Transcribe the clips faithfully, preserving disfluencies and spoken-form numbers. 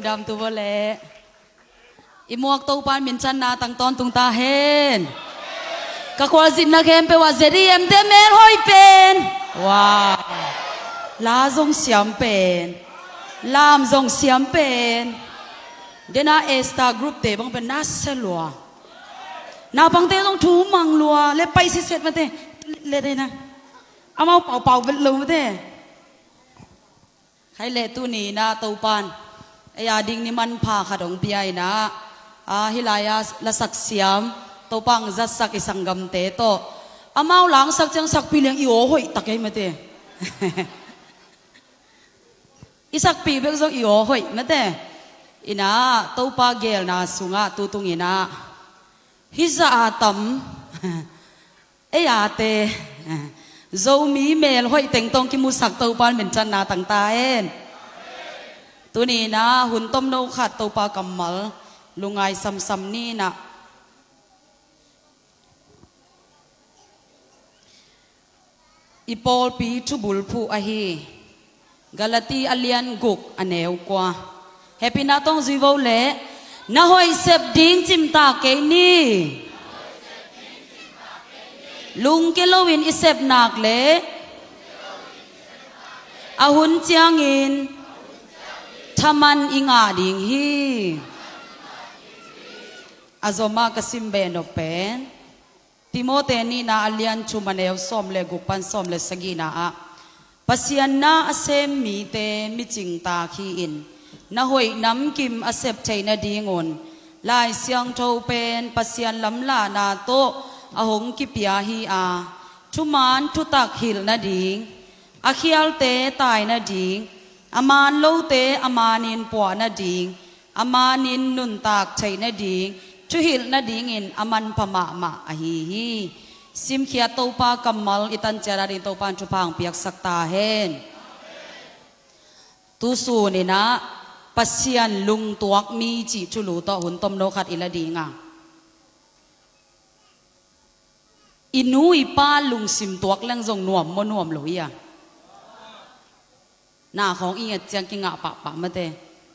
Dam tu vawleh. I muak Topan minthanna tang tawntung ta hen. Ka khualzinna khempeuh ah Z E M te mel hoih pen. Wow. La zong siam pen. Lam zong siam pen. Dena Esther group te bang pen na selua. Naupangte zong thu mang lua. Le pai siset mate. Le dena. Amau paupau vet lo mate. Khai le tuni na Topan ei a ding ni manpha khat hong pia ina. A, hih lai-a lasak siam Topa hong zatsak i sanggamte tawh amau langsak ciang sakpi liang i aw hoih tak ei mate. I sakpi bek zong i aw hoih mate. Ina Topa gelna sungah tutung ina. Hih za a tam. Ei ate Zomi mel hoih tengtong kimusak Topan minthanna tang ta hen. Tuni na hun tomno khat Topa kammal lungngai samsam ni na. I pawlpi thubulphuh ahi. Galati a lian guk a neu kua. Hehpihna tawng zui vo le. Na hoih sep ding cimtak kei ni. Lungke loin i sep nak le. A hun ciangin thaman i ngah ding hi. A zomah ka sim beh nop pen. Timote nihna a lian thum a neu sawm le guk pan sawm le sagihna ah Pasian na a sem mite micingtak hi-in na hoih namkim a sep theih nadingun Lai Siangtho pen Pasian lamlahna tawh a hong kipia hi a, thuman thutak hilh nading, a khialte tai nading, a man lote a manin puah nading, a manin nuntak theih nading, thuhilh nadingin a manpha mahmah ahi hi. Simkhiat Topa kammal i tanciat ading Topa in thupha hong piaksak ta hen. Tusun inah Pasian lungtuak mi cih thulu tawh hun tomno khat i la ding a. I nu i pa lungsim tuak leng zong nuam maw nuam lo hi a. Na khawng i nget ciang kingah pahpah mate.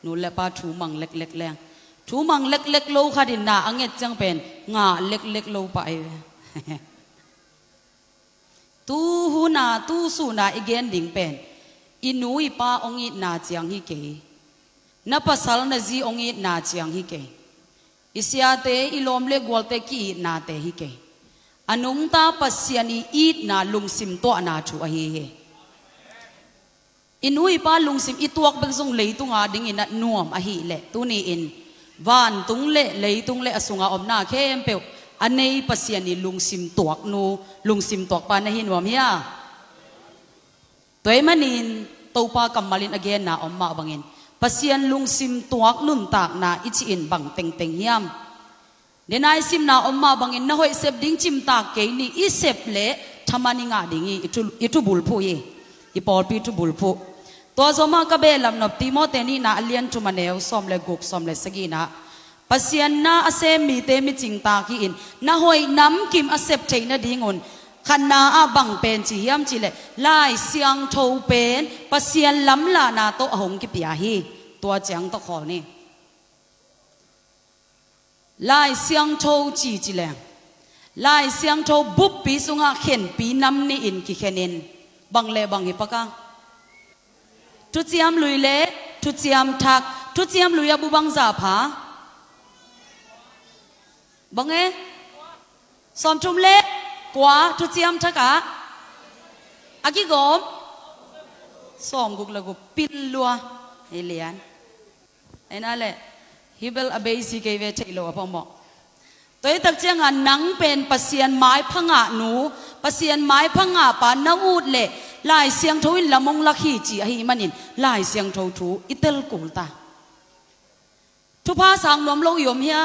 Nu le pa thu mang leklek leng. Thu mang leklek lo khat in na a nget ciang pen ngah leklek lo pah hi ve. Tu hun a, tu sun a i gen ding pen i nu i pa hong itna ciang hi kei. Na pasal na zi hong itna ciang hi kei. I siate, i lawm le gualte ki-itnate hi kei. A nungta Pasian i itna lungsim tuahna thu ahi hi. I nu i pa lungsim i tuak bek zong leitung a dingin a nuam ahih leh tuni-in vantung le leitung le a sunga omna khempeuh a nei Pasian i lungsim tuaknu, lungsim tuakpa na hi nuam hia? Tua ahih manin Topa kammalin a genna om mah bangin Pasian lungsim tuak nuntakna i cih in bang tengteng hiam? Dena i simna om mah bangin na hoih sep ding cimtak kei ni, i sep leh thaman i ngah ding hi, i thu, i thubulphuh hi, i pawlpi thubulphuh. Tua zomah ka behlap nop Timote nihna a lian thum a neu sawm le guk sawm le sagihna. Pasian na a sem mite micingtak hi-in na hoih namkim a sep theih nadingun khatna ah bang pen ci hiam cihleh Lai Siangtho pen Pasian lamlahna tawh a hong kipia hi. Tua ciang tawh khawl ni. Lai Siangtho ci cileng Lai Siangtho buppi sungah khenpi nam nih in kikhenin bang le bang hi paka. Thuciam Lui le Thuciam Thak. Thuciam Lui a bu bangzah pha? Bang e? Sawmthum le kua. Thuciam Thak ah a kigawm sawmguk le guk. Pil lua. Hei lian. Aina le hibel a beisi kei ve theih lo a phamawh. Tua hi tak cianga nang pen Pasian maipha ngah nu, Pasian maipha ngah pa na ut leh Lai Siangtho in lam hong lak hi ci ahih manin Lai Siangtho thu i tel kul ta. Thupha sang nuam lo i om hia?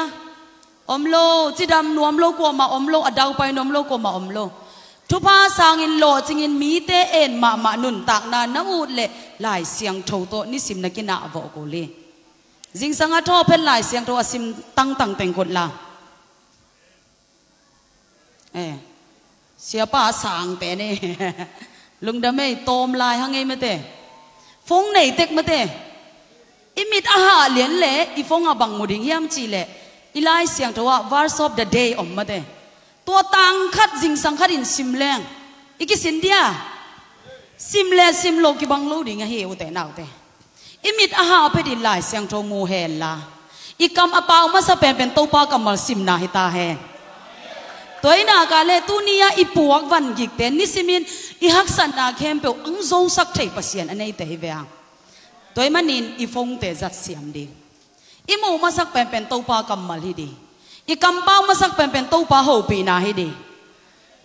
Om lo. Cidam nuam lo kuamah om lo, a daupai nuam lo kuamah om lo. Thupha sangin lawhcingin mite en mahmah nuntakna na ut leh Lai Siangtho tawh nisim na kinah vawh kul hi. Zingsang a thawh phet Lai Siangtho a sim tangtang teng khut la. Eh, siapa a sang pen e. Lungdam ei, tawm lai hang ei mate. Phone nei tek mate. I mit a hah lian le i phone ah bang mu ding hiam cih leh, i Lai Siangtho ah verse of the day om mate. Tua tang khat zingsang khat in sim leng i kisin dia. Sim le sim lo kibang lo ding ahi, ute naute. I mit a hah phetin Lai Siangtho mu hen la, i kam a pau masa penpen Topa kammal simna hi ta hen. Tua ahih nak leh tuni-a i puak van gikte nisimin i haksatna khempeuh ang zosak thei Pasian a neite hi ve hang. Tua ahih manin i phone-te zat siam ding. I muh masak penpen Topa kammal hi ding. I kam pau masak penpen Topa hopihna hi ding.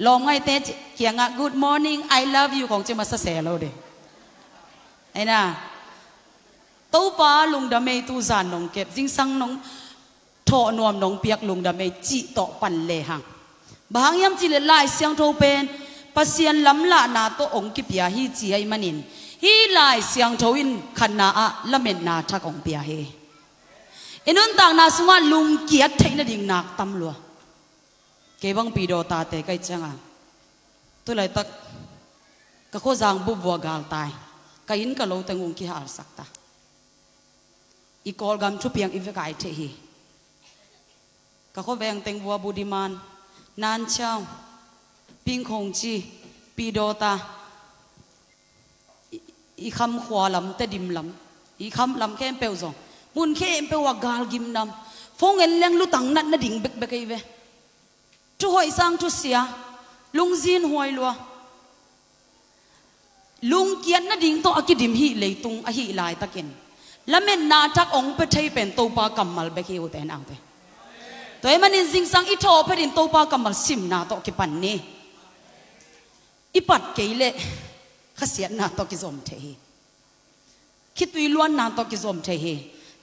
Lawmngaihte ci-, kiangah "Good morning, I love you" kong ci masa se lo ding. Ei na, "Topa, lungdam ei, tu zan nong kep, zingsang nong thawh nuam nong piak, lungdam ei," cih tawh pan le hang. Bang hang hiam cih leh Lai Siangtho pen Pasian lamlahna tawh hong kipia hi ci ahih manin, hih Lai Siangtho in khatna ah lametna thak hong pia hi. I nuntakna sungah lungkiat theih nading nak tam lua. Kei bang Pi Daw tate ka hih ciangah, tu laitak ka khuazang bup vua gal tai. Ka inn ka lo teng ung kihalsak ta. I Kawlgam thupiang i vek ai thei hi. Ka khuaveng teng vua Budiman, Nan Chau, Ping Khong Ci, Pi Daw ta, i, i Kham Khua lam, Tedim lam, i Kham lam khempeuh zong, mun khempeuh ah gal gimnam. Phone en leng lutang nat nading bekbek ei ve. Thu hoih sang thu sia, lungzin huai lua. Lungkiat nading tawh a kidim hih leitung ahih laitakin, lametna thak hong pia thei pen Topa kammal bek hi, ute naute. Tua ahih manin zingsang i thawh phetin Topa kammal simna tawh kipan ni. I pat kei leh khasiatna tawh kizom thei hi. Khitui luanna tawh kizom thei hi.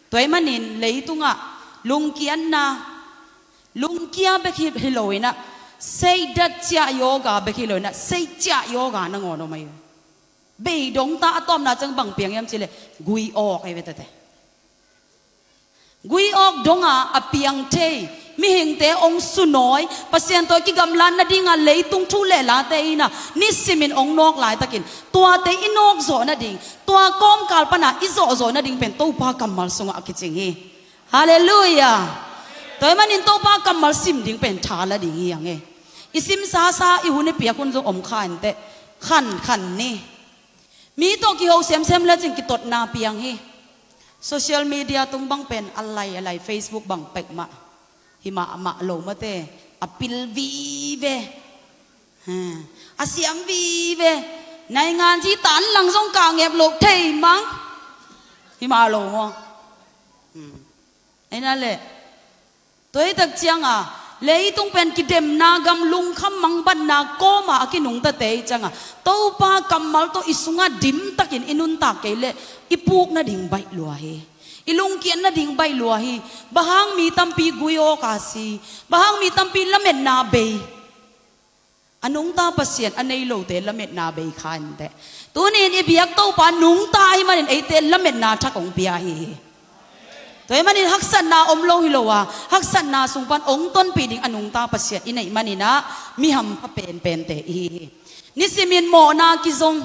Tua ahih manin leitungah lungkiatna, lungkia bek hi, hi lo in ah, seidat ciah yoga bek hi lo in ah, sei ciah yoga nangawn om ahi. Beidong ta a tawpna ciang bang piang hiam cih leh gui awk ahi ve tete. Gui awk dongah a piang thei, mihingte hong sunawi, Pasian tawh kigamlat nadingah leitung thu le late in ah nisimin hong nawk laitakin, tuate i nawk zawh nading, tua kawmkal pana i zawh zawh nading pen Topa kammal sungah a kicing hi. Halleluiah. Tua ahih manin Topa kammal sim ding pen tha la ding hi hang e. I simsasa i hun i piak hun zong om kha inteh, khankhan ni. Mi tawh kiho semsem lecin kitotna piang hi. Social media tung bang pen a lai a lai, Facebook bang pek mah. Hi mahmah lo mate, a pil vive. Ha. A siam vive. Naingan ci tan lang zong kah ngep lo thei mang. Hi mah lo maw. Hmm. Ei na leh. Tua hi tak ciangah, leitung pen kidemna gam, lungkham mangbatna kawmah a kinungtate hi ciangah, Topa kammal tawh i sungah dimtakin i nuntak kei leh i puk nading baih lua hi. I lungkiat nading baih lua hi. Bang hang mi tampi gui awk a si? Bang hang mi tampi lametna bei? A nungta Pasian a nei lote lametna bei kha inteh. Tuni-in i biak Topa nungta ahih manin eite lametna thak hong pia ahi hi. Tua ahih manin haksatna om lo hi lo a, haksatna sung pan hong tonpih ding a nungta Pasian i neih manin ah, mi hampha penpente i hi hi. Nisimin mawhna kizong.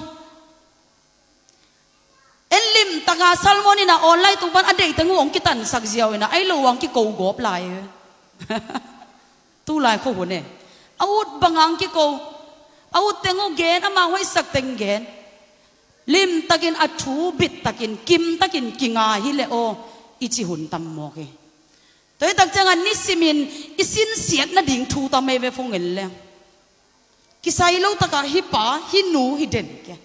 En limtaka Salmon in ah online tung pan a deih teng uh hong kitansak ziau in ah, ahi lo hong kiko gawp lai. Tu lai khua hun e. A ut bang hong kiko. A ut teng uh gen, ama hoihsak teng gen. Limtakin a thu bittakin, kimtakin kinga hi leh aw, i ci hun tam mawk hi. Tua hi tak ciangah nisimin i sinsiat nading thu tam ei ve, phone en leng. Kisai lo takah hih pa, hih nu hi den kia.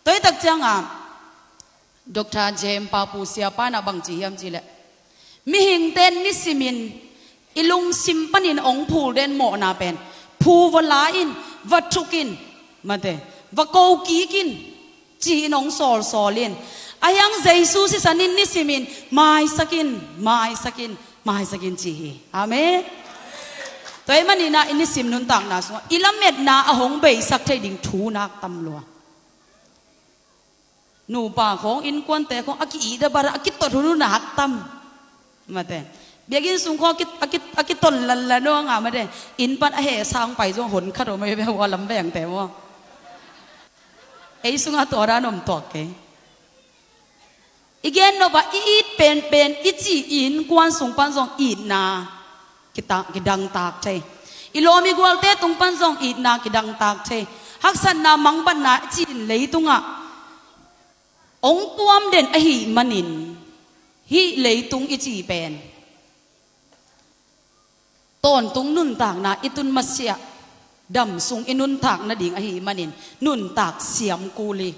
Tua hi tak ciangah Doctor Jem Papu Siapa in ah bang ci hiam cih leh, mihingte nisimin i lungsim panin hong phul den mawhna pen, phu va la in, va thuk in, mate, va ko kik in, ci-in hong sawlsawl in. Ahi hang Jesu sisan in nisimin, maisak in, maisak in, maisak in ci hi. Amen. Tua ahih manin ah i nisim nuntakna sungah i lametna a hong beisak thei ding thu nak tam lua. Nupa khawng, innkuante khawng a ki-it a bar a, a kitot hun uh nak tam. Mate. Biakinn sung khawng a ki, a ki, a kitot lallan uh a ngah mate. Inn pan a hehsa hong pai zong hon khat om ei ve, hua lam vengte maw. Ei sungah tua dan om tuak kei. I gen nop ah i it penpen i cih innkuan sung pan zong itna kita- kidangtak thei. I lawm i gualte tung pan zong itna kidangtak thei. Haksatna mangbatna i cih in leitungah ong tuam den ahih manin hih leitung i cih pen tawntung nuntakna i tun masiah dam sung i nuntak nading ahih manin nuntak siam kul hi.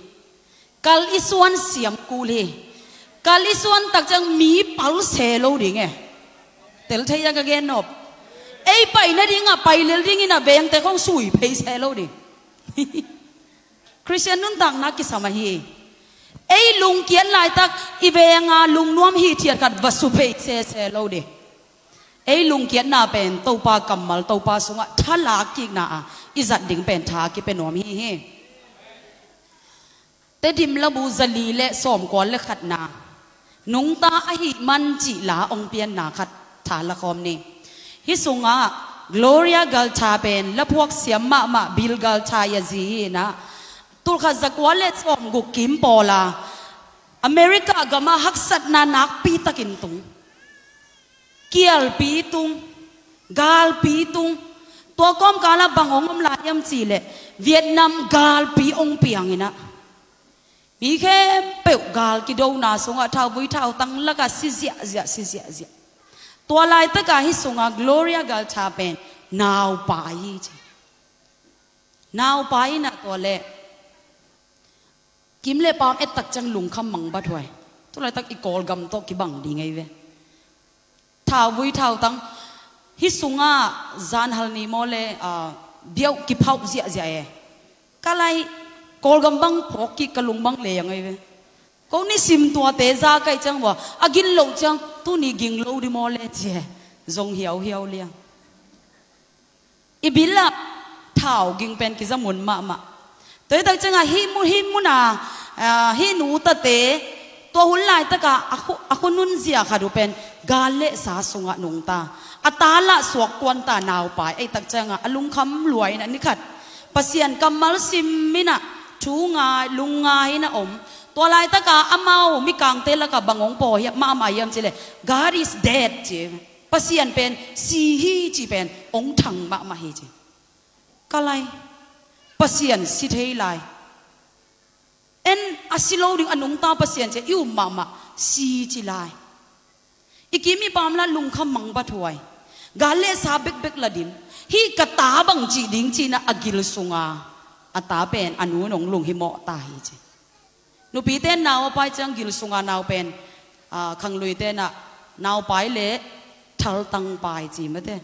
Kal i suan siam kul hi. Kal i suan tak ciang mi pal se lo ding e. Tel thei a ka gen nop. Ei pai nadingah pai lel dingin a vengte khong sui phei se lo ding. Khristian nuntakna kisam ahi. Ei lungkiat laitak i venga lungnuam hithiat khat va su phei sese lo ding. Ei lungkiatna pen Topa kammal, Topa sungah tha lak kikna a i zat ding pen tha kipia nuam hi hi. Tedim labu zali le sawmkua le khatna, nungta ahih man cih la ong pianna khat tha la khawm ni. Hih sungah Gloria Gaither pen laphuak siam mahmah Bill Gaither i a zi hi inah, tulkhat zakua le sawmguk kim pawla America gamah haksatna nakpi takin tung. Kialpi tung, galpi tung. Tua kawmkalah bang hong om lai hiam cihleh Vietnam galpi hong piang inah, mi khempeuh gal kidona sungah thauvui thautang lakah si ziahziah, si ziahziah. Tua laitakah hih sungah Gloria Gaither pen naupai hi ci. Naupai inah tua leh kim le paam et tak ciang lungkham mangbathuai. Tulaitak i Kawlgam tawh kibang ding ahi ve. Thauvui thautang. Hih sungah zanhal ni maw le, ah, biauh kiphauh ziahziah e. Ka lai Kawlgam bang phawk kik ka lung bang leng ahi ve. Ko nisim tuate za kaih ciang vua a gin loh ciang tuni ging lo di maw le ci e. Zong hiauhiau liang. I bilah thau ging pen kizamun mahmah. Tua hi tak ciangah hih mu- hih muna, ah, hih nu tate tua hun laitaka a khu- a khunun zia khat uh pen gal le sa sungah nungta. A ta lah suak kuanta naupai ahi tak ciangah a lungkham lua inah ni khat Pasian kammal sim inah thu ngai, lung ngai inah om. Tua laitaka amau mikangte lakah bang hong paw hiam mahmah hiam cihleh, "God is dead," ci. Pasian pen si hi cih pen hong thang mahmah hi ci. Ka lai, Pasian si thei lai. En a si lo ding a nungta Pasian ci a i um mahmah, si ci lai. I kim i paam lah lungkham mangbathuai. Gal le sa bekbek la din. Hih ka ta bang cih ding ci inah a gil sunga a ta pen a nu in hong lunghimawh ta hi ci. Nupite in nau a pai ciang gil sunga nau pen, ah, khangluite inah naupai le thaltangpai ci mate.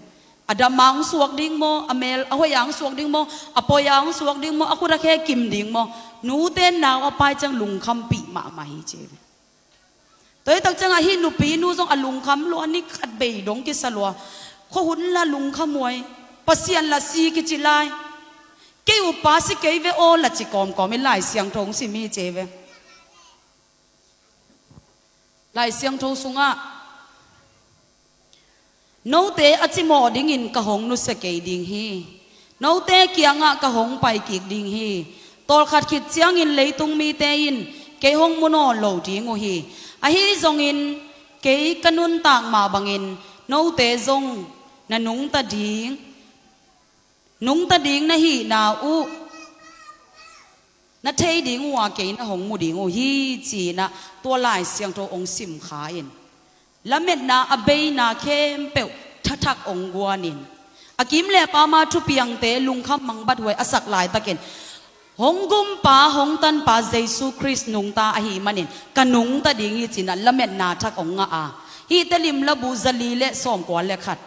A dam a hong suak ding maw, a mel a hoih a hong suak ding maw, a poi a hong suak ding maw, a khut a khe kim ding maw, nute in nau a pai ciang lungkhampih mahmah hi ci. Tua hi tak ciangah hih nupi nu zong a lungkham lua, ni khat bei dong kisa lua. Khuahun lah lungkham huai, Pasian lah si kici lai. Kei upa si kei ve aw lah ci kawmkawm in Lai Siangtho hong sim hi ci ve. Lai Siangtho sungah, "Note a cimawh dingin ka hong nusia kei ding hi. Note kiangah ka hong pai kik ding hi. Tawlkhat khit ciangin leitung mite in kei hong mu nawn lo ding uh hi. Ahi zongin kei ka nuntak mah bangin note zong na nungta ding, nungta ding na hihna uh na thei ding uh a, kei na hong mu ding uh hi," ci inah tua Lai Siangtho hong sim kha in, lametna a beina khempeuh thathak hong guan in, a kim le paam a thupiangte lungkham mangbathuai a sak laitakin, "Hong gumpa, hong tanpa Jesu Khrist nungta ahih manin ka nungta ding hi," ci inah lametna thak hong ngah a, hih Tedim labu zali le sawmkua le khat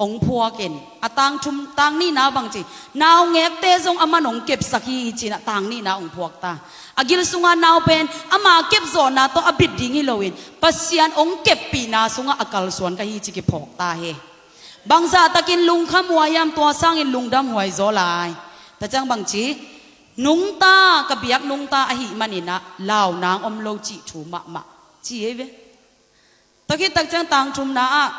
hong phuak in, a tangthum, tangnihna bang ci, "Naungekte zong aman hong kepsak hi," ci inah tangnihna hong phuak ta. A gil sunga nau pen ama kepzawhna tawh a bit ding hi loin Pasian hong keppihna sungah a kalsuan ka hi ci kiphawk ta hi. Bangzahtakin lungkham huai hiam, tua sangin lungdam huai zaw lai. Tua ciang bang ci, "Nungta, ka biak nungta ahih manin ah lau nang om lo cih thu mahmah," ci hi ve. Tua khit tak ciang tangthumna ah,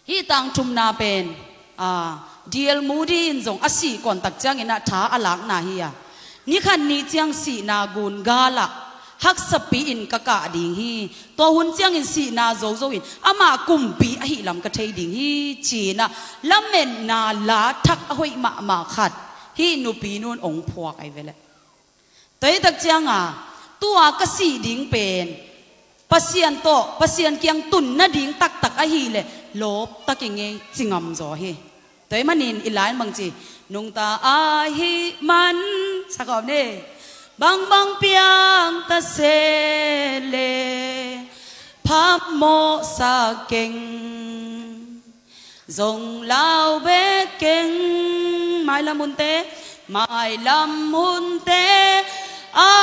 hih tangthumna pen, ah, D L Moody in zong a sih kawn tak ciangin ah tha a lakna hi a, ni khat ni ciang sihna gun gal ah haksapi-in ka kah ding hi. Tua hun ciangin sihna zozo in amah kumpi ahih lam ka thei ding hi, ci-in ah lametna la thak a hoih mahmah khat hih nupi nu'n ong phuak ahi ve leh. Tua hi tak ciang a, tua ka sih ding pen Pasian tawh, Pasian kiang tun nading taktak ahi leh lawp tak i ngei, ci ngamzaw hi. Tua ahih manin i la-in bang ci, nungta ahih man, sa kawm ni, bangbang piang ta se leh phamawh sa keng, zong lau bek keng. Mailam hunte, mailam hunte a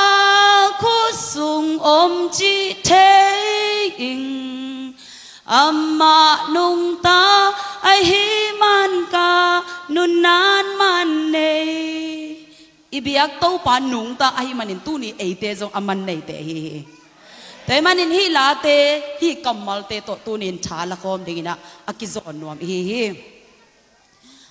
khut sung om cih thei ing. Amah nungta ahih man ka nunnan man nei. I biak Topa nungta ahih manin tuni eite zong a man neite ihi hi. Tua ahih manin hih late, hih kammalte tawh tuni-in tha lakhawm dingin ah a kizawn nuam ihi hi.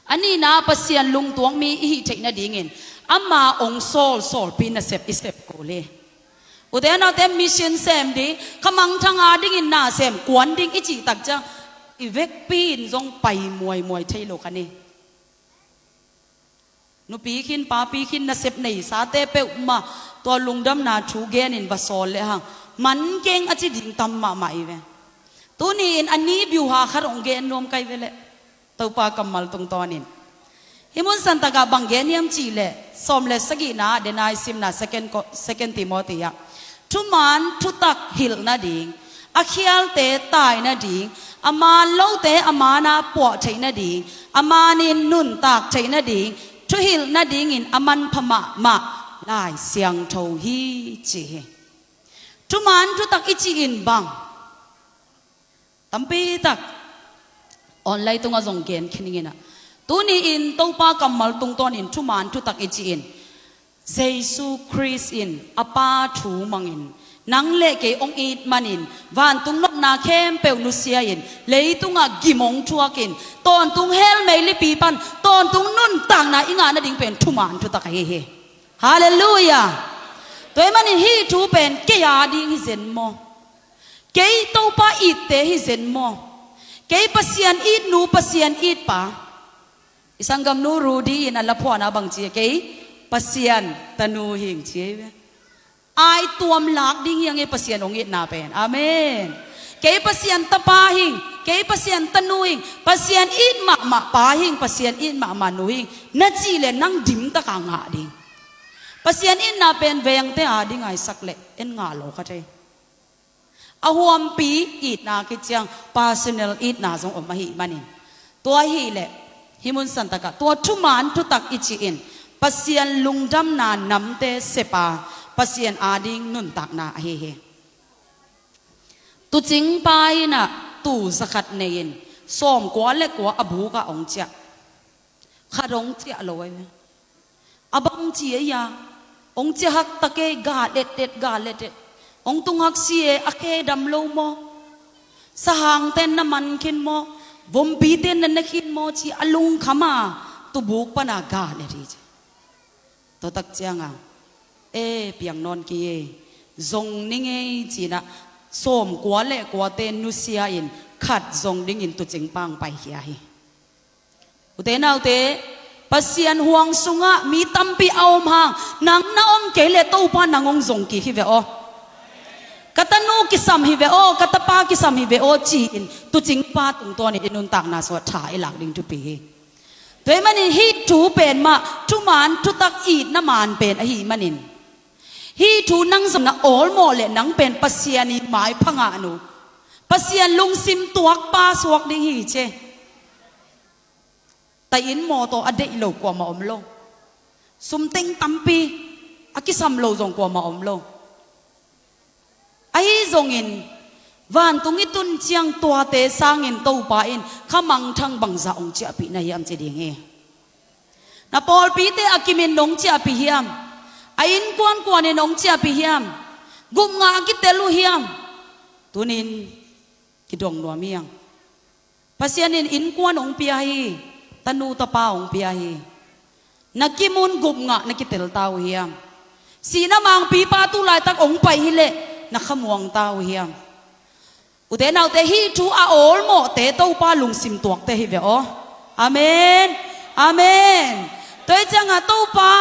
A nihna, Pasian lungtuak mi i hih theih nadingin ama ong sawlsawlpi nasep i sep kul hi. Ute naute, mission sem ding, kha mangthang a dingin na sem, kuan ding i cih tak ciang i vekpi-in zong pai muaimuai thei lo kha ni. Nupi khin, papi khin, nasep neisate peuhmah tua lungdamna thu genin va sawl lehang man keng a ci ding tam mahmah i ve. Tuni-in a ni biuha khat ong gen nuam ka hi ve leh, Topa kammal tungtawnin. Hih mun santakah bang gen hiam cih leh, sawm le sagihna, dena i simna, Second Ko-, Second Timothy ah, thuman thutak hilh nading, a khialte tai nading, a man lote a man-a puah theih nading, a manin nuntak theih nading, thuhilh nadingin a manpha mahmah Lai Siangtho hi, ci hi. Thuman thutak i cih in bang, tampi tak online tungah zong gen khin ing in ah, tuni-in Topa kammal tungtawnin thuman thutak i cih in, Jesu Khrist in a Pa thu mangin nang le kei ong it manin, vantung nopna khempeuh nusia-in, leitungah gim ong thuakin, tawntung hell meilipi pan tawntung nuntakna i ngah nading pen thuman thutak ahi hi. Halleluiah. Tua ahih manin hih thu pen kei a ding hi zen maw? Kei Topa itte hi zen maw? Kei Pasian itnu, Pasian itpa. I sanggamnu Rudy in a la phuahna bang ci a, kei Pasian tanu hing ci a hi ve. Ai tuam lak ding hi ing ei Pasian ong itna pen. Amen. Kei Pasian tapa hing, kei Pasian tanu hing, Pasian it mahmah pa hing, Pasian it mahmah nu hing na cih leh nang dimtaka ngah ding. Pasian itna pen vengte a ding a i sak leh en ngah lo kha thei. A huampi itna kiciang personal itna zong om ahih manin. Tua ahih leh, hih mun santakah tua thuman thutak i cih in, Pasian lungdamna namte sep a, Pasian a ding nuntakna ahi hi. Tuucing pa in ah tuu zakhat nei-in, sawmkua le kua a bukah ong ciah. Khat ong ciah lo ahi ve. A bang ci ei a, ong ciah hak ta kei, gal ettet, gal ettet. Ong tung hak si e, a khe dam lo maw? Sahangte'n na man khin maw? Vompite'n na ne khin maw ci a lungkham a, tuubuk pana gal et hi ci. Tua tak ciang a, e, piang nawn kei e, zong ning ei ci-in ah, sawmkua le kuate nusia-in khat zong dingin tuucing pa ong paikhia hi. Ute naute, Pasian huang sungah mi tampi a om hang, nang na om kei leh Topa nang ong zong kik hi ve aw. Ka tanu kisam hi ve aw, ka tapa kisam hi ve aw ci-in tuucing pa tungtawnin i nuntakna sungah tha i lak ding thupi hi. Tua ahih manin hih thu pen mah thuman thutak itna man pen ahih manin, hih thu nang zong na awlmawh leh nang pen Pasian i maipha ngahnu, Pasian lungsim tuakpa suak ding hi ci. Taih inn mawtaw a deih lo kuamah om lo. Sumteng tampi a kisam lo zong kuamah om lo. Ahi zongin, vantung i tun ciang tuate sangin Topa in kha mangthang bangzah ong ciahpih na hiam ci ding hi. Na pawlpite a kimin nong ciahpih hiam? A innkuan kuanin nong ciahpih hiam? Gupngah a kitel uh hiam? Tunin kidong nuam hi hang. Pasian in innkuan ong pia hi, tanu tapa ong pia hi. Na kimun gupngah na kitel ta uh hiam? Sihna mangpipa tu laitak hong pai hileh na khamuang ta uh hiam? Ute naute, hih thu a awlmawhte Topa lungsim tuakte hi ve aw. Amen. Amen. Tua hi cianga Topa,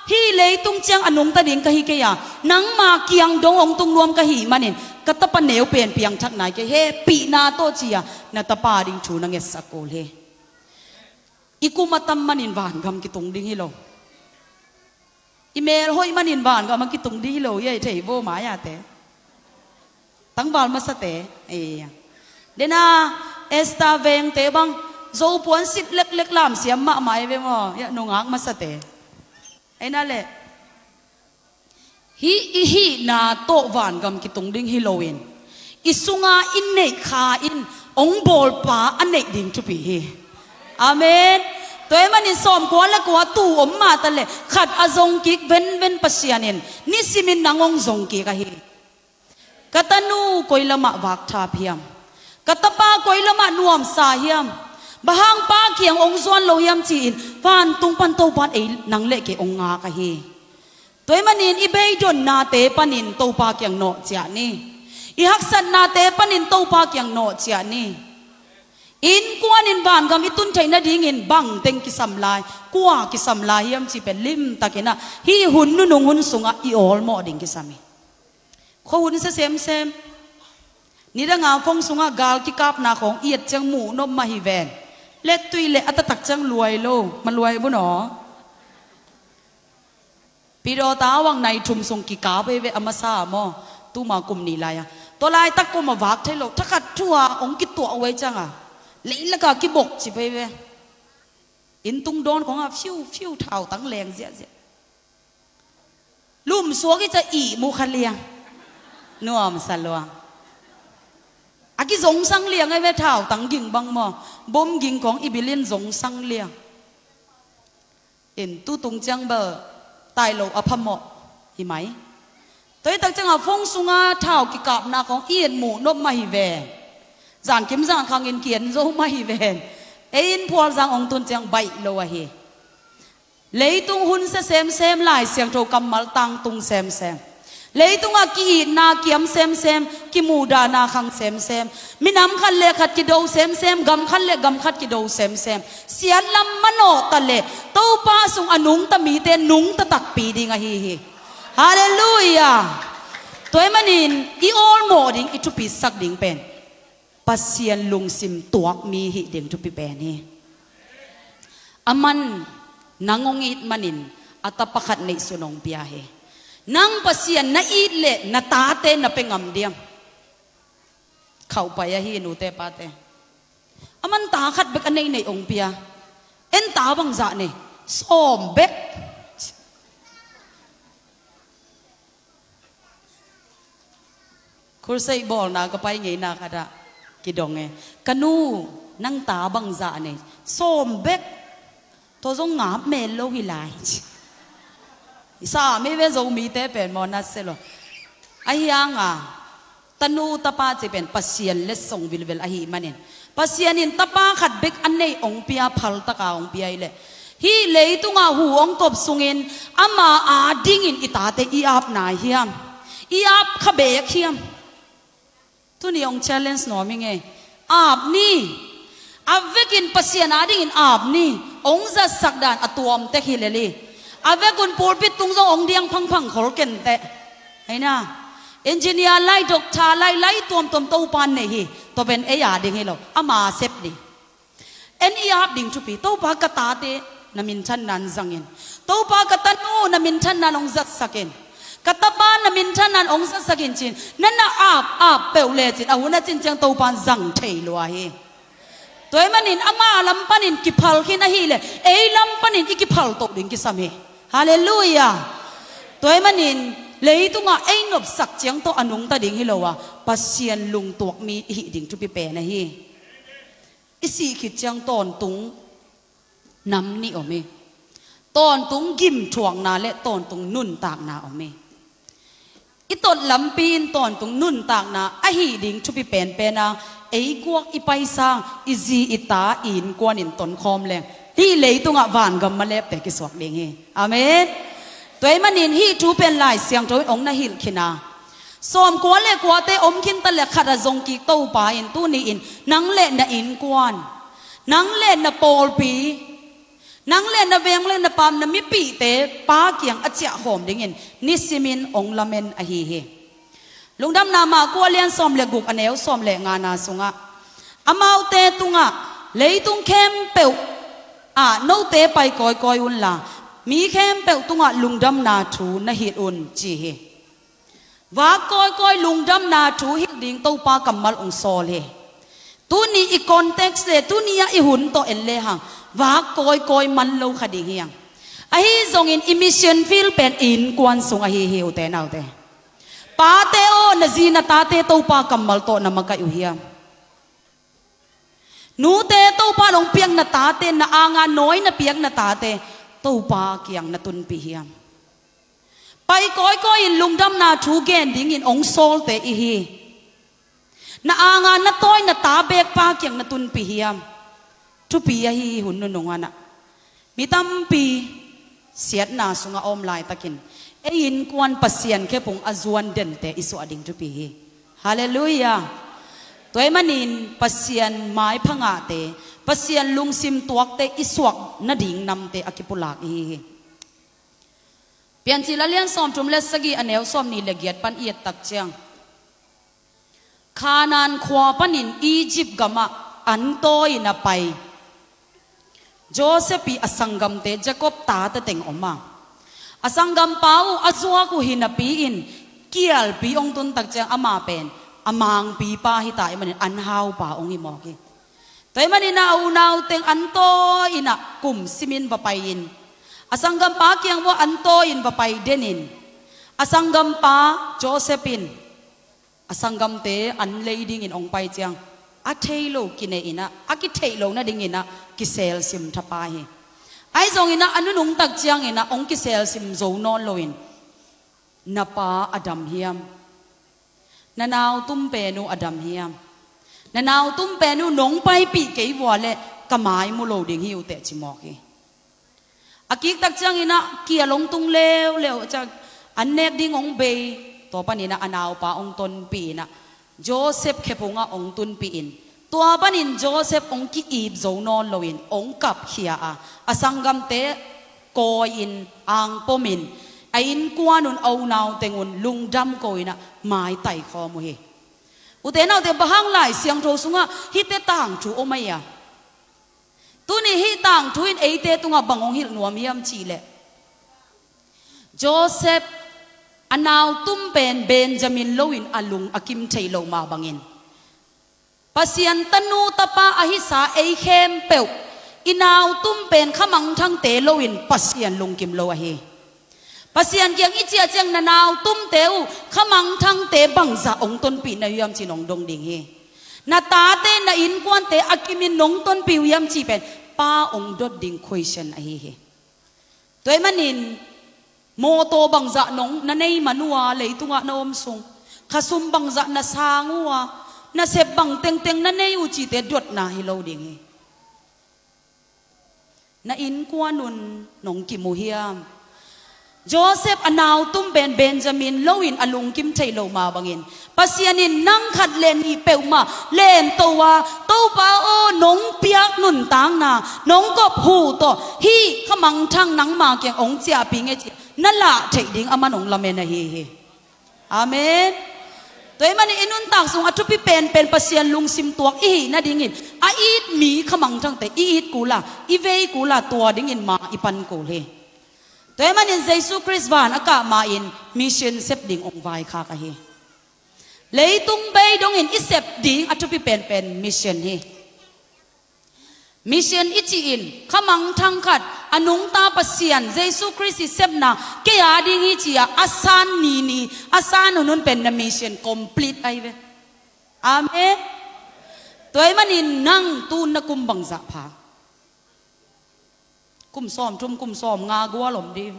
hih leitung ciang a nungta ding ka hi kei a, nangma kiang dong hong tung nuam ka hih manin ka tapa neu pen piangthak nai kei, hehpihna tawh ci-a na tapa ding thu na ngetsak kul hi. I kum a tam manin vangam kitung ding hi lo. I mel hoih manin vangam a kitung ding hi lo, i ei thei vo mai-ate. Tangval masate. Ei. Dena Esther Vengte bang Zo puansilh leklek lamsiam mahmah ei ve maw. Ia, nungak masate. Ei na le. Hih i hihna tawh vangam kitung ding hi loin, i sunga i neih kha in hong bawlpa a neih ding thupi hi. Amen. Tua ahih manin sawmkua le kua tu om mah ta le khat a zong kik venven Pasian in nisimin nang hong zong kik ahi. Ka tanu koi lamah vakthap hiam? Ka tapa koi lamah nuamsa hiam? Bang hang pa kiang hong zuan lo hiam ci-in vantung pan Topan ei nang le kei hong ngak ahi. Tua ahih manin i beidonnate panin Topa kiang nawh ciah ni. I haksatnate panin Topa kiang nawh ciah ni. Innkuan in vangam i tun theih nadingin bangteng kisam lai, kua kisam lai hiam cih pen limtakin ah hih hun nunung hun sungah i awlmawh ding kisam hi. Khuahun sia semsem. Nidanga phone sungah gal kikapna khawng i et ciang muh nop mah hi ven. Lettui le a taktak ciang luai lo, ma luai bu naw. Pidawta awang nai thum sung kikap ei ve a masa maw. Tuma kum nih lai-a. Tua laitak kum a vak thei lo. Thakhat thu-a hong kituah uh ei cianga leilaka kibok cip ei ve. Inntung dawn khawngah fiu fiu thautang leng ziahziah. Lumsuak i ca ihmu kha liang. Nuamsa luang. A kizongsang liang ei ve thautang ging bang maw. Bom ging khawng i bilin zongsang liang. In tutung ciang bel taih lo a phamawh hi mai. Tua hi tak ciangah phone sunga thau kikapna khawng i et muh nop mah hi ven. Zankim zankhangin ki-en zo mah hi ven. Ei in phualzang hong tun ciang baih lo ahi. Leitung hun sia semsem, Lai Siangtho kammal tangtung semsem. Leitungah ki-itna kiam semsem, kimuhdahna khang semsem. Minam khat le khat kido semsem, gam khat le gam khat kido semsem. Siatlam manawh ta le Topa sung a nungta mite nungta takpi ding ahi hi. Halleluiah. Tua ahih manin i awlmawh ding, i thupisak ding pen Pasian lungsim tuak mi hih ding thupi pen hi. Aman nang hong it manin a tapa khat neihsun hong pia hi. Nang Pasian na it leh na tate na pia ngam diam? Khauhpai ahi, nute pate. Aman ta khat bek a neih neih hong pia. En ta bangzah nei? Sawm bek. Crusade bawlna ka pai ngeina khatah kidong e. Ka nu, nang ta bangzah nei? Sawm bek. Tua zong ngap mel lo hi lai. I sa mi ve, Zomite pen maw, na se lo. Ahi hanga tanu tapa cih pen Pasian letsong vilvel ahih manin, Pasian in tapa khat bek a neih hong pia, phaltaka hong pia hi leh, hih leitungah hu hong kop sungin ama adingin i tate i ap nai hiam? I ap kha beek hiam? Tuni hong challenge nuam hi ngei. Ap ni. A vekin Pasian adingin ap ni. Hong zatsak dan a tuam tek hi lel hi. A vekun pulpit tung zong hong diang phangphang khol kenteh. Hei na. Engineer lai, doctor lai, lai tuamtuam Topa nei hi. Tua pen ei ading hi lo. Ama sep ni. En i ap ding thupi, Topa ka tate na minthanna in zangin. Topa ka tanu na minthanna in hong zatsakin. Ka tapa na minthanna in hong zatsakin ci-in. Na na ap, ap peuh lecin. A hun a cin ciang Topa in zang thei lua hi. Tua ahih manin ama lam panin kiphal khin ahih leh, ei lam panin i kiphal toh ding kisam hi. Halleluiah. Tua ahih manin leitungah ei nopsak ciang tawh a nungta ding hi lo a, Pasian lungtuak mi i hih ding thupi pen ahi. I sih khit ciang tawntung nam nih om hi. Tawntung gimthuakna le tawntung nuntakna om hi. I tot lampi in tawntung nuntakna ahih ding thupi penpen a, ei guak i paisang, i zi i ta, i innkuan in tonkhawm leng, hih leitungah vangam malepte kisuak ding hi. Amen. Tua ahih manin hih thu pen Lai Siangtho in hong na hilh khin a, sawmkua le kuate om khin ta le khat a zong kik Topa in tuni-in nang le na innkuan, nang le na pawlpi, nang le na veng le na pam, na mipihte Pa kiang a ciahkhawm dingin nisimin hong lamen ahi hi. Lungdamna Marka a lian sawm le guk, a neu sawm le ngana sungah, amaute tungah, leitung khempeuh ah note pai kawikawi unla, mi khempeuh tungah lungdamna thu na hilh un, ci hi. Vak kawikawi lungdamna thu hilh ding Topa kammal hong sawl hi. Tuni i context le tuni-ah i hun tawh en lehang vak kawikawi man lo kha ding hi hang. Ahi zongin i mission field pen i innkuan sung ahi hi, ute naute. Pate aw, na zi na tate Topa kammal tawh na makaih uh hiam? Nute, Topa in hong piak na tate, na anga nawi na piak na tate Topa kiang na tunpih hiam? Pai kawikawi in lungdamna thu gen dingin hong sawlte i hi. Na anga na tawi na ta beek Pa kiang na tunpih hiam? Thupi ahi hi. Hun nunung ah mi tampi siatna sungah a om laitakin ei innkuan Pasian khephung a zuan dente i suah ding thupi hi. Halleluiah. Tua ahih manin Pasian maipha ngahte, Pasian lungsim tuakte i suak nading namte a kipulak i hi hi. Piancil a lian sawmthum le sagih, a neu sawmnih le giat pan i et tak ciang, Kanaan khua panin Egypt gamah an tawi-in a pai Joseph ii a sanggamte Jacob tate teng om a, a sanggampa uh a zuak uh hi napi-in kialpi hong tun tak ciang amah pen a mangpipa hi ta ahih manin an haupa hong hi mawk hi. Tua ahih manin a unau teng an tawi-in ah kum simin va pai-in, a sanggampa kiang uah an tawi-in va pai denin, a sanggampa Joseph in a sanggamte an lei dingin hong pai ciang, a thei lo kinei-in ah, a kitheih lo nadingin ah kiselsim thapa hi. Ahi zongin ah a nunung tak ciangin ah hong kiselsim zo nawn loin, na pa a dam hiam? Na nau tumpen uh a dam hiam? Na nau tumpen uh nong paipih kei vua leh ka mai mu lo ding hi uh teh, ci mawk hi. A kik tak ciangin ah kial hong tung leuleu ciang, an nek ding hong bei. Tua panin ah a naupa hong tonpih in ah Joseph khephung ah hong tunpih in, tua panin Joseph hong ki-ip zo nawn loin hong kapkhia a, a sanggamte kawi-in, angpomin, a innkuan un, a unau teng un lungdam ko-in ah maitai khawm uh hi. Ute naute, bang hang Lai Siangtho sungah hihte tangthu om ahi a? Tuni hih tangthu in eite tungah bang hong hilh nuam hiam cih leh, Joseph a nau tumpen Benjamin loin a lung a kim theih loh mah bangin, Pasian tanu tapa a hisa ei khempeuh i nau tumpen khamangthangte loin Pasian lungkim lo ahi. Pasian kiang i ciah ciang, na nau tumte uh khamangthangte bangzah hong tonpih na hiam ci-in hong dong ding hi. Na tate, na innkuante a kimin nong tonpih uh hiam cih pen Pa hong dot ding question ahi hi. Tua ahih manin mawtaw bangzah nong na nei man uh a, leitungah na om sung, khasum bangzah na sang uh a, nasep bang tengteng na nei uh cihte dotna hi lo ding hi. Na innkuan un nong kim uh hiam? Joseph a nau tumpen Benjamin loin a lungkim theih loh mah bangin, Pasian in nang khat le nih peuhmah lemto a, Topa aw, nong piak nuntakna, nong kop huh tawh hih khamangthang nangma kiang hong ciahpih ing e, ci-a na lah theih ding aman hong lamen ahi hi. Amen. Tua ahih manin i nuntak sung a thupi penpen Pasian lungsim tuak i hih nadingin a it mi khamangthangte i it kul a, i vei kul a, tua dingin ma i pan kul hi. Tua ahih manin Jesu Khrist van a kah ma-in mission sep ding hong vaikhak ahi. Leitung bei dongin i sep ding a thupi penpen mission hi. Mission i cih in khamangthang khat, a nungta Pasian Jesu Khrist i sepna kei a ding hi ci-a a san nini, a san hunhun pen na mission complete ahi ve. Amen. Tua ahih manin nang tu-in na kum bangzah pha? Kum sawmthum, kum sawmnga gual om ding.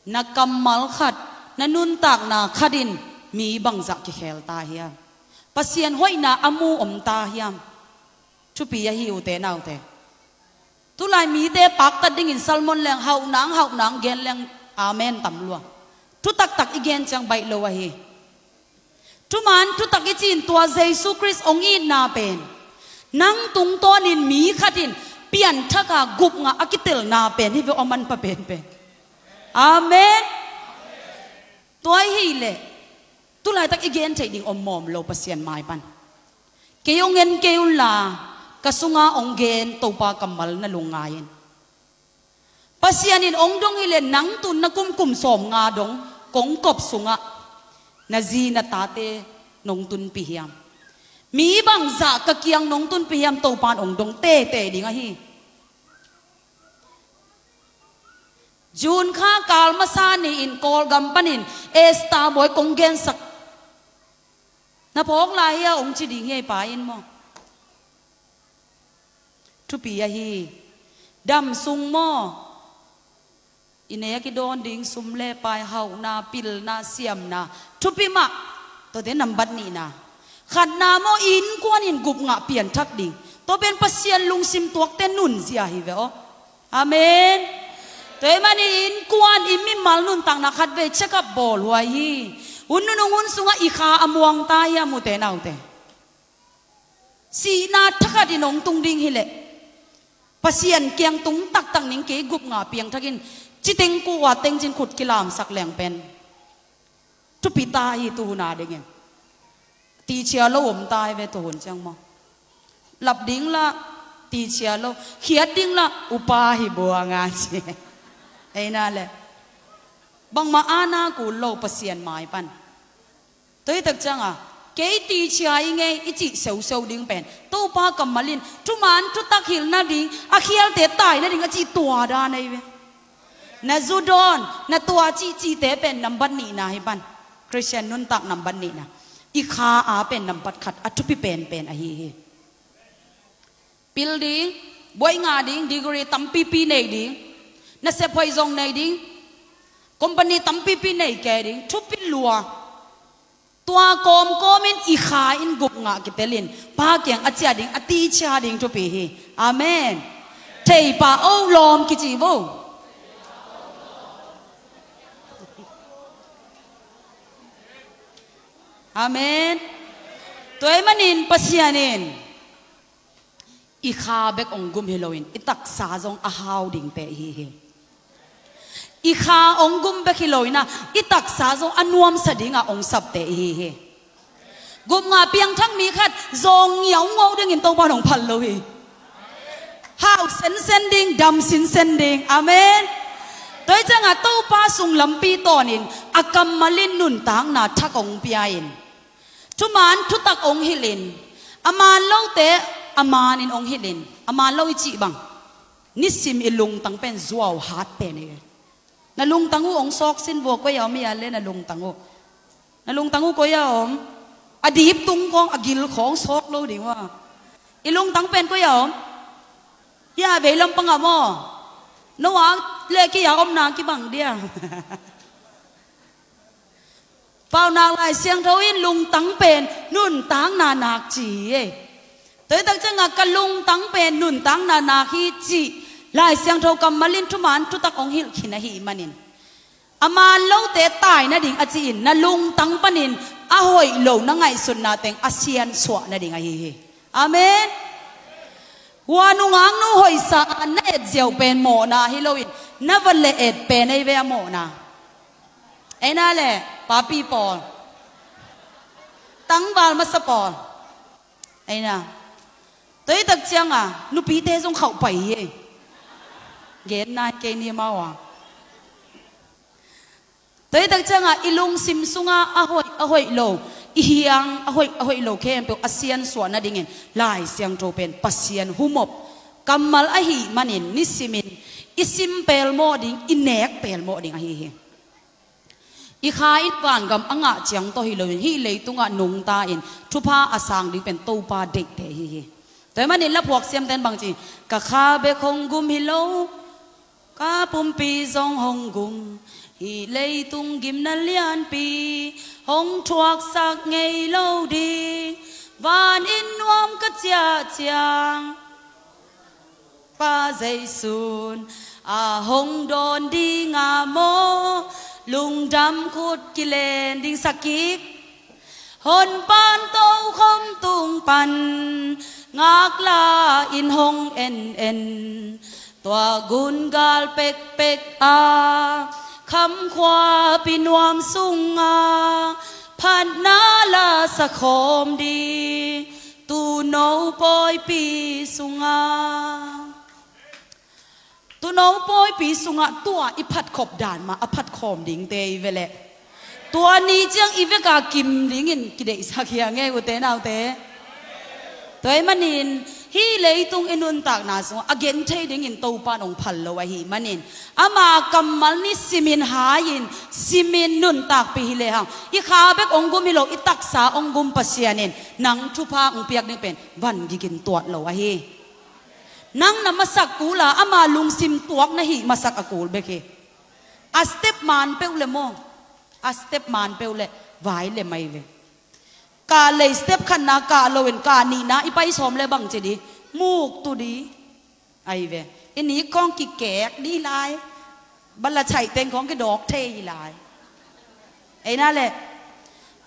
Na kammal khat, na nuntakna khat in mi bangzah kikhel ta hiam? Pasian hoihna a mu om ta hiam? Thupi ahi, ute naute. Tulai mite paktat dingin sermon leng hauh nang hauh nang gen leng Amen tam lua. Thutaktak i gen ciang baih lo ahi. Thuman thutak i cin tua Jesu Khrist hong itna pen nang tungtawnin mi khatin pianthaka gupngah a kitelna pen hi ve aw, manpha penpen. Amen. Tua ahih leh tulaitak i gen theih ding om mawm lo Pasian mai pan. Kei hong en kei unla, ka sunga hong gen Topa kammal na lungngai in. Pasian in hong dong hileh nang tun na kumkum sawmnga dong kong kop sungah na zi na tate nong tunpih hiam? Mi bangzah ka kiang nong tunpih hiam? Topan hong dong tete ding ahi. June kha kal masa ni-in Kawlgam panin Esther bawi kong gensak. Na phawk lai hia hong ci ding hi ei pa in maw? Thupi ahi. Dam sung maw? I nek i dawn ding sum le pai, hauhna, pilna, siamna, thupi mah. Tuate nambat nihna. Khatna maw, i innkuan in gupngah pianthak ding. Tua pen Pasian lungsim tuakte nunzia hi ve aw. Amen. Tua ahih manin innkuan i mimal nuntakna khatvei check up bawl huai hi. Hun nunung hun sungah i kha a muang ta hiam, ute naute? Sihna thakhatin hong tung ding hileh Pasian kiang tung taktak ning, kei gupngah piangthakin ci teng, kuat teng cin khut kilamsak leng pen thupi ta hi. Tuhun a dingin tichia lo om ta hi ve, tuhun ciang maw? Lap ding lah tichia lo, khiat ding lah upa hi buang a ci. Ei na le, bangmah ana kul lo Pasian mai pan. Tua hi tak cianga kei tichia i ngei i cih seuseu ding pen Topa kammal in thuman thutak hilh nading, a khialte tai nading a cih tua dan ahi ve. Na zu dawn, na tua cihcihte pen nambat nihna hi pan. Khristian nuntak nambat nihna, i kha a pen nambat khat a thupi penpen ahi hi. Pil ding, buai ngah ding, degree tampipi nei ding, nasep hoih zong nei ding, company tampipi nei kei ding, thupi lua. Tua kawmkawmin i kha in gupngah kitelin Pa kiang a ciah ding, a tichia ding thupi hi. Amen. Thei pah o, lawm kici vo. Amen. Tua ahih manin Pasian in i kha bek hong gum hi loin i taksa zong a hau dingte ihi hi. I kha hong gum bek hi loin ah, i taksa zong a nuamsa dingah hong sapte ihi hi. Gupngah piangthak mi khat zawng ngiaungo dingin Topa in hong phal lo hi. Hau sensen ding, dam sinsen ding. Amen. Tua hi ciangah Topa sung lampi tawnin a kammal in nuntakna thak hong pia-in, thuman thutak hong hilhin, a man lote a manin hong hilhin, a man lo i cih bang, nisim i lungtang pen zuau hat pen hi. Na lungtang uh hong sawk sin vua, koi a om i a le na lungtang uh. Na lungtang uh koi a om? A dip tung khawng, a gil khawng sawk lo ding uh a. I lungtang pen koi a om? Hia vei lampang a maw? No a le kei a omna kibang dia. Paunak Lai Siangtho in lungtang pen nuntakna nak ci hi. Tua hi tak ciangah ka lungtang pen nuntakna nak hi cih Lai Siangtho kammal in thuman thutak hong hilh khin ahih manin, a man lote tai nading a ci-in na lungtang panin a hoih lo na ngaihsutna teng a siansuah nading ahi hi. Amen. Hua nungaknu hoihsa a na et ziau pen mawhna hi loin na va le et pen ei ve a mawhna. Ei na le, papi pawl, tangval masa pawl. Ei na. Tua hi tak cianga nupite zong khauh pai hi ei. Gen nai kei ni mau a. Tua hi tak cianga i lungsim sunga a hoih, a hoih lo, i hiang a hoih, a hoih lo khempeuh a siansuah nadingin Lai Siangtho pen Pasian humop kammal ahih manin nisimin i sim pelmawh ding, i nek pelmawh ding ahi hi. I kha in vangam a ngah ciang tawh hi loin hih leitungah nungta in thupha a sang ding pen Topa deihte ahi hi. Tua ahih manin laphuak siamte in bangci, ka kha bek hong gum hi lo, ka pumpi zong hong gum, hih leitung gimna lianpi hong thuaksak ngei lo ding. Van in nuam ka ciah ciang, Pa Jesu'n A hong dawn ding a maw, lungdam khut kilen ding sa kik. Honpan tokhom tung pan ngakla in hong en en. Tua gungal pekpek a khamkhuapi nuam sunga phatna la sakhawm ding tuuno pawipi sunga. Tuuno pawipi sungah tua i phatkhop dan mah a phatkhawm dingte i ve leh, tua ni ciang i veka kim dingin kideihsak hi a ngei, ute naute. Tua ahih manin hih leitung i nuntakna sungah a gen thei dingin Topa in hong phal lo ahih manin, ama kammal nisimin hai-in simin nuntakpih hi lehang, i kha bek hong gum hi lo, i taksa hong gum Pasian in nang thupha hong piak ding pen van gikin tuat lo ahi. Nang na masak kul a, ama lungsim tuak na hih masak a kul bek hi. A step man peuh le maw, a step man peuh le vai le mai ve. Kah lei step khatna kah loin kah nihna i pai sawm le bang ci di, muk tu di. Ai ve, i nik khawng kikek di lai. Bala chaih teng khawng kidawk thei hi lai. Ei na le,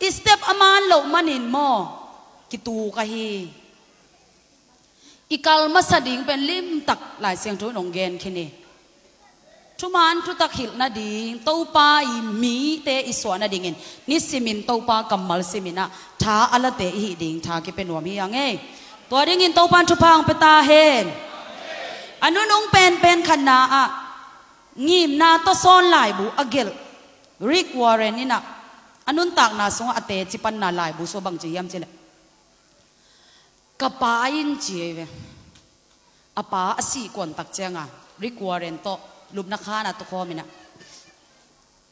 i step a man loh manin maw, kituk ahi. I kal masa ding pen limtak Lai Siangtho in hong gen khin hi. Thuman thutak hilh nading, Topa i mite i suah nadingin nisimin Topa kammal simin ah tha a late i hih ding tha kipia nuam hi a ngei. Tua dingin Topa in thupha hong pia ta hen. A nunung penpen khatna ah ngimna tawsawn laibu a gelh Rick Warren in ah a nuntakna sungah a teci panna laibu sua bang ci hiam ci leh, ka pa in ci ei ve. A pa a sih kuantak cianga Rick Warren tawh lupna khan a tukhawm in ah,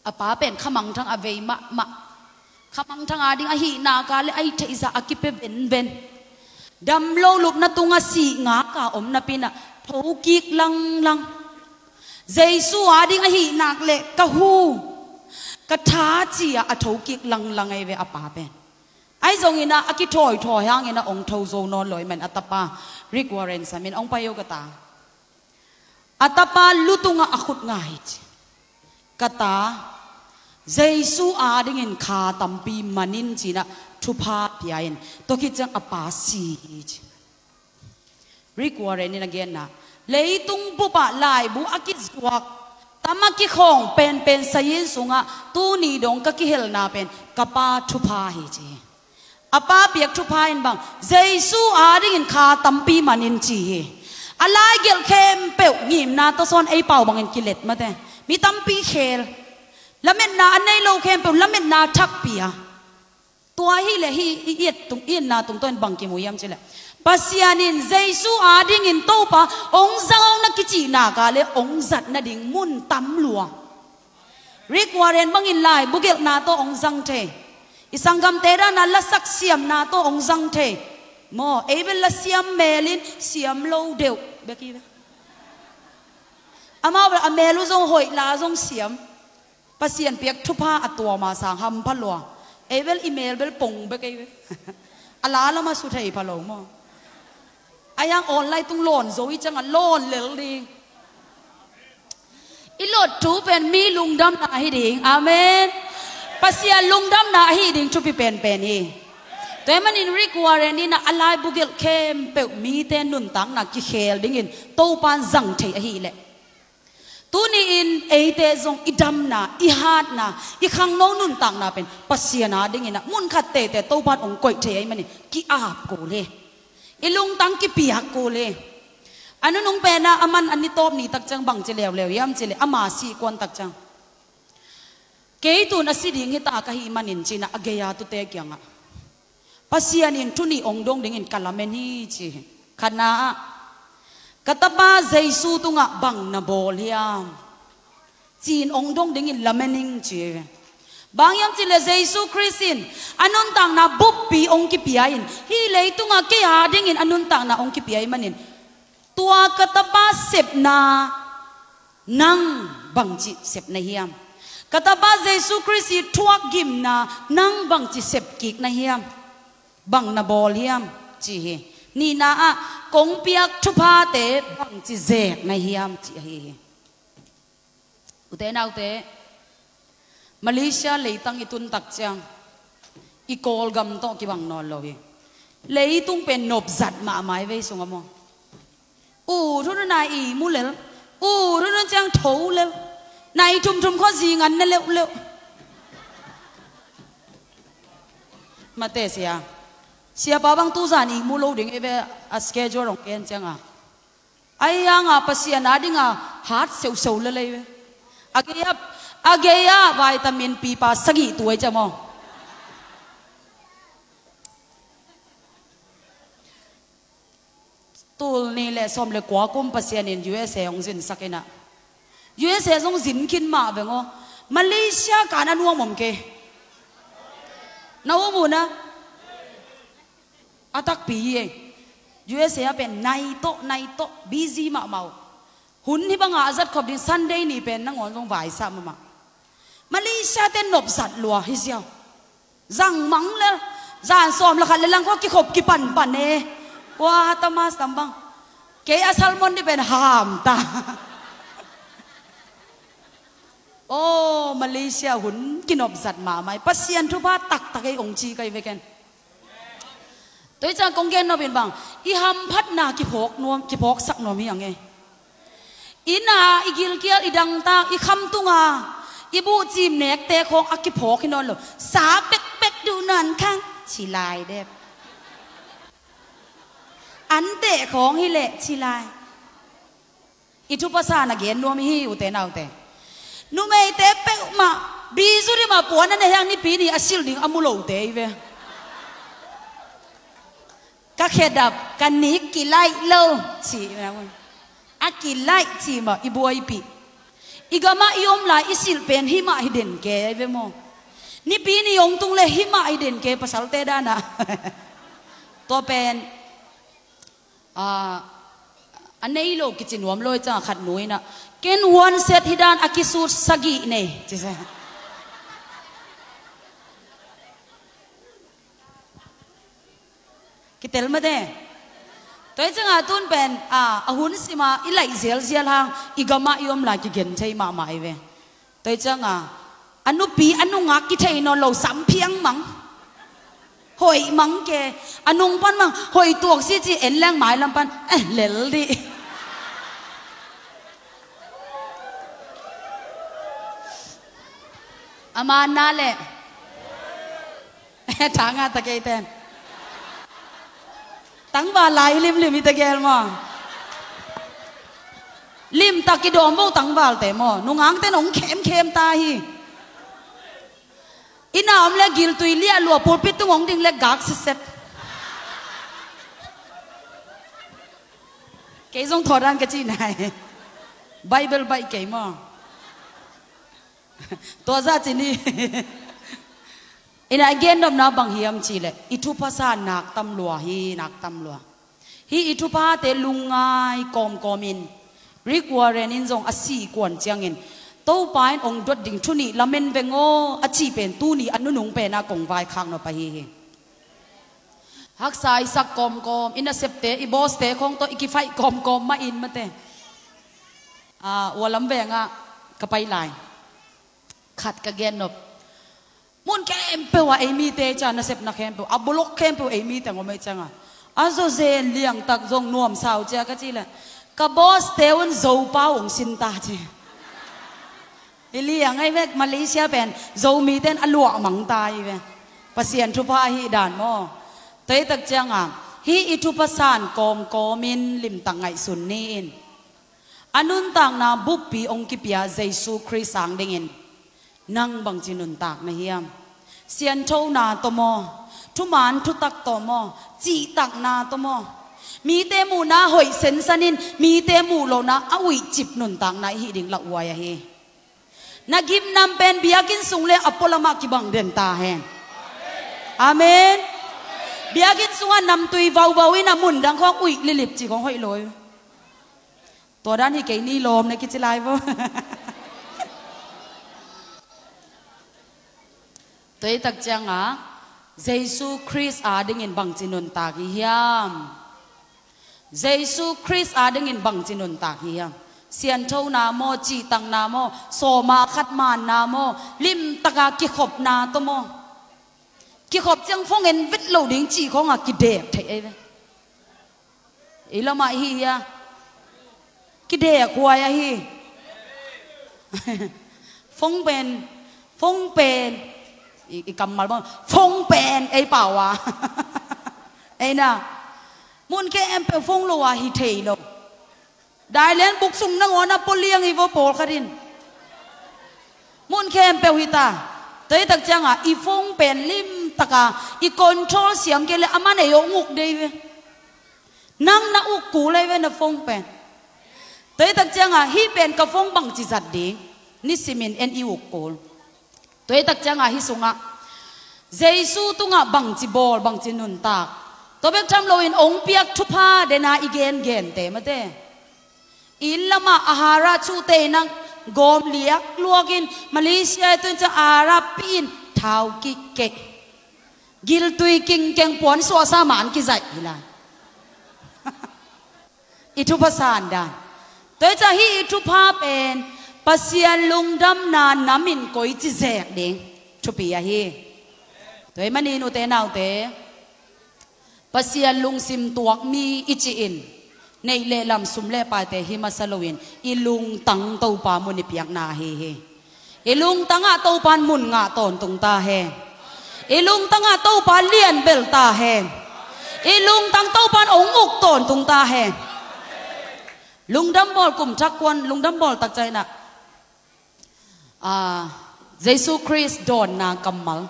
a pa pen khamangthang a vei mahmah. Khamangthang a ding ahih nak a le a i theihsa a kipia venven. Damlo lupna tungah sih ngak a om napi in ah thokik langlang. Jesu a ding ahih nak le ka hu, ka tha ci-a a thokik langlang ei ve a pa pen. Ahi zongin ah a kithawithawi hangin ah hong tho zo nawn lo ahih man a tapa Rick Warren samin hong pai o ka ta. A tapa lu tungah a khut nga hi ci. Ka ta, Jesu a dingin kha tampi man in ci-in ah thupha pia in, tua khit ciang a pa si hi ci. Rick Warren in a genna, leitung bupah laibu a kizuak, tam a kikhawng penpen sayin sungah tuni dong ka kihelna pen ka pa thupha hi ci hi. A pa piak thupha in bang, Jesu a dingin kha tampi man in ci hi. A lai gelh khempeuh ngimna tawsawn ei pau bangin kilet mate. Mi tampi khel. Lametna a nei lo khempeuh lametna thakpi a. Tua hi le hi i et tung, i etna tungtawn bang kimu hiam ci le, Pasian in Jesu a dingin Topa hong zang hong na kicih nak a le hong zat nading mun tam lua. Rick Warren bangin laibu gelhna tawh hong zang thei. I sanggamte dan a lasak siamna tawh hong zang thei. Maw, ei bel la siam melin siam lo deuh bek hi ve. Amau bel a mel uh zong hoih, la zong siam. Pasian piak thupha a tuam a sang hampha lua. Ei bel i mel bel pong bek ei ve. A la lamah su thei pha lo maw. A hiang online tung lawn zo i ciangah lawn lel ding. I lot thu pen mi lungdamna hi ding. Amen. Pasian lungdamna ahi ding thupi penpen hi. Tua ahih manin Rick Warren in a laibu gelh khempeuh mite nuntakna kikhel dingin Topa in zang thei ahih leh, tuni-in eite zong i damna, i hatna, i khangno nuntakna pen Pasian a dingin ah mun khat teitei Topa in hong koih thei ahih manin ki-ap kul hi. I lungtang kipiak kul hi. A nunung pen ah a man a ni tawp ni tak ciang bang ci leuleu hiam ci leh, ama sih kuan tak ciang, kei tun a si ding hi ta ka hih manin ci-in ah a gei-a tute kiangah, Pasian in thu nih hong dong dingin ka lamen hi ci hi. Khatna ah, ka tapa Jesu tungah bang na bawl hiam ci-in hong dong dingin lamen ing ci hi. Bang hiam ci leh Jesu Khrist in a nuntakna buppi hong kipia in, hih leitungah kei a dingin a nuntakna hong kipia ahih manin, tua ka tapa sepna nang bangci sep na hiam? Ka tapa Jesu Khrist i thuakgimna nang bangci sep kik na hiam? Bang na bawl hiam? Ci hi. Nihna ah, kong piak thuphate bangci zek na hiam? Ci ahi hi. Ute naute, Malaysia leitang i tun tak ciang i Kawlgam tawh kibang nawn lo hi. Leitung pen nopzat mahmah i vei sungah maw. U thunun a i mu lel, u thunun ciang tho lel, nai thumthum khaw zingan ne leuhleuh. Mate sia, siapa bang tuzan i mu lo ding i ve, a schedule hong ken ciangah. Ahi hanga Pasian a dinga hat seuseu lelei ve. A gei-ah, a gei-ah vitamin pipa sagih tuai cia maw. Tul nih le sawm le kua kum Pasian in U S A hong zinsak inah, U S A zong zin khin mah veng aw. Malaysia kan a nuam om kei. Na um uh na. A takpi hi ei. U S A pen nai tawh nai tawh busy mahmah uh. Hun hih bangah a zat khop ding Sunday ni pen nangawn zong vaisah mahmah. Malaysia te nopzat lua hi ziau. Zang mang lel. Zan sawm le khat le lang khaw kikhop kipanpan e. Kua hata mas tam bang. Kei a salmon ni pen ham ta. Aw, Malaysia hun kinopzat mahmah hi. Pasian thupha taktak ei hong ci kai veken. Tua hi ciang kong gen nop in bang, i hamphatna kiphawk nuam, kiphawksak nuam hi ang e. Inn a i gilkial, i dangtak, i khamtung a i buhcim nekte khawng a kiphawk hi nawn lo. Sa pekpek duh nawn khang ci lai dep. Anteh khawng hi leh ci lai. I thupha san a gen nuam hi, ute naute. Numeite peuhmah bizu dih mah puan a ne hiang nipi ni a silh ding a mu lote i ve. Ka khedap ka nik kilaih lo ci. A kilaih ci mah i buaipih. I gamah i om lai i silh pen himah hi den ke i ve maw. Nipi ni hong tung le himah hi den ke pasalte danah. Tua pen a, a nei lo kici nuam lo i cangah khat nu inah, ken huan set hi dan a kisut sagih nei ci se. Kitel mate. Tua i cangah tun pen a, a hun sima i laih zialzial hang i gamah i om lai kigen thei mahmah i ve. Tua hi cianga a nupi a nungak kithei nawn lo, samphiang mang. Hoih mang ke, a nung pan mang hoih tuak si ci en leng mailam pan eh lel dih. A man na leh Thanga ta kei ten. Tangval lai hi limlim hi tegel maw. Limtak i dawm bo tangvalte maw. Nungangte nong khemkhem ta hi. I na om le giltui liah lua pulpit tung hong ding le gak siset. Kei zong thawdan ka ci nai. Bible baih kei maw. Tua za ci ni. Ina i gennopna bang hiam cihleh i thupha sa nak tam lua hi, nak tam lua. Hih i thuphate lungngai kawmkawmin Rick Warren in zong a sih kuan ciangin Topa in ong dot ding thu nih lamen veng aw a cih pen tuni a nunung pena kong vaikhak nop ahi hi. Haksa i sak kawmkawm, i nasepte, i bawste khawng tawh i kifaih kawmkawm mah in mate. A, ualam vengah ka pai lai. Khat ka gennop. Mun khempeuh ah ei mite cia nasepna khempeuh a bulok khempeuh ei mite ngom ei cianga a zawzen liangtak zong nuamsa uh cia ka cih leh ka bawste un Zopau ong sin ta ci. I liang ei vek Malaysia pen Zomite in a luah mang ta i ve. Pasian thupha ahi dan maw. Teitak cianga hih i thupha san kawmkawmin limtak ngaihsun ni in. A nuntakna buppi ong kipia Jesu Khrist sang dingin nang bangci nuntak na hiam? Sianthona tawh maw? Thuman thutak tawh maw? Cihtakna tawh maw? Mite muhna hoih sensanin mite muh lohna a uihcip nuntakna i hih ding lauhuai ahi. Na gimnam pen biakinn sung le a pualamah kibang den ta hen. Amen. Biakinn sungah namtui vauvau in a mundang khawng uih lilip ci khawng hoih lo. Tua dan hi kei ni lawm na kici lai vo. Tua hi tak cianga Jesu Khrist a dingin bangci nuntak hi hiam? Jesu Khrist a dingin bangci nuntak hi hiam? Sianthona maw, cihtakna maw, sawma khat manna maw, limtaka kikhopna tawh maw? Kikhop ciang phone en vet lo ding cih khawngah kidek theih ahi ve. Ei lamah ihi hia? Kidek huai ahi. Phone pen, phone pen, i, i kammal bang, phone pen ei pau a. Ei na, mun khempeuh phone lo a hi thei lo. Dailen buk sung nangawn a pua liang hi vaw pawlkhat in. Mun khempeuh hi ta. Tua hi tak ciangah i phone pen limtaka i control siam kei le a man ei hong uk dei ve. Nang na uk kul ahi ve na phone pen. Tua hi tak ciangah hih pen ka phone bangci zat ding, nisimin en i uk kul. Tua hi tak ciangah hih sungah Jesu tungah bangci bawl, bangci nuntak, tua bek tham loin hong piak thupha dena i gengente mate. Inn lamah a hara chuhte in a gawm liakluakin Malaysia i tuin ciang a hara pihin thau kihkeh, giltui kingkeng puan suahsa man kizaih hi lai. I thupha san dan. Tua hi ciah hih i thupha pen Pasian lungdamna namin koici zek ding thupi ahi. Tua hi manin ute naute, Pasian lungsim tuak mi i cihin neih le lam, sum le paite hi masa loin i lungtang Topa mun i piakna ahi hi. I lungtangah Topan mun ngah tawntung ta hen. I lungtangah Topa lianbel ta hen. I lungtang Topan hong uk tawntung ta hen. Lungdam bawl kum thak kuan, lungdam bawl tak ciangin ah, ah, Jesu Khrist dawnna kammal.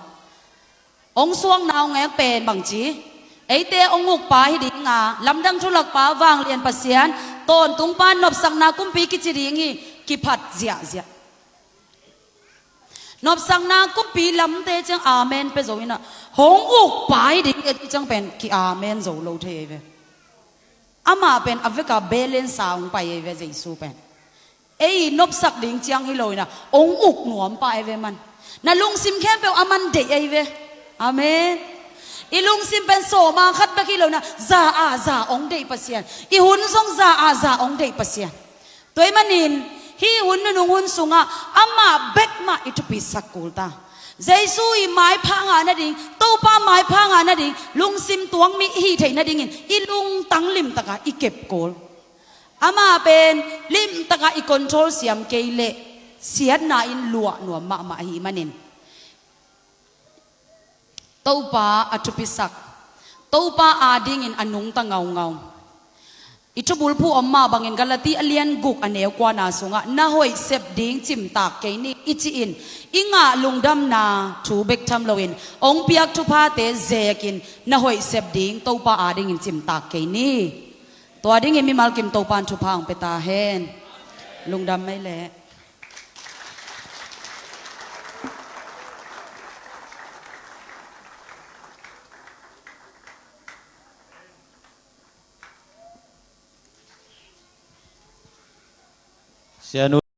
Hong suakna hong eng pen bangci, eite hong ukpa hi dinga, lamdang thulakpa, vanglian Pasian, tawntungpa, nopsakna kumpi kici ding hi. Kiphat ziahziah. Nopsakna kumpi lamte ciang amen pia zo inah, hong ukpa hi ding hi ciang pen ki amen zo lo thei ahi ve. Amah pen a veka balance a hong pai ahi ve, Jesu pen. Ei nopsak ding ciang hi lo inah hong uk nuam pah ahi ve man. Na lungsim khempeuh a man deih ahi ve. Amen. I lungsim pen sawma khat bek hi lo inah za a za hong deih Pasian. I hun zong za a za hong deih Pasian. Tua hi manin hih hun nunung hun sungah amah bek mah i thupisak kul ta. Jesu i maipha ngah nading, Topa maipha ngah nading lungsim tuak mi i hih theih nadingin i lungtang limtaka i kep kul. Amah pen limtaka i control siam kei leh siatna in luah nuam mahmah ahih manin Topa a thupisak, Topa adingin a nungta ngaungau. I thubulphuh om mah bangin Galati a lian guk a neu kuana sungah na hoih sep ding cimtak kei ni i cihin i ngah lungdamna thu bek tham loin hong piak thuphate zekin na hoih sep ding Topa adingin cimtak kei ni. Tua dingin mimal kim Topan thupha hong pia ta hen. Lungdam mai leh. Sianu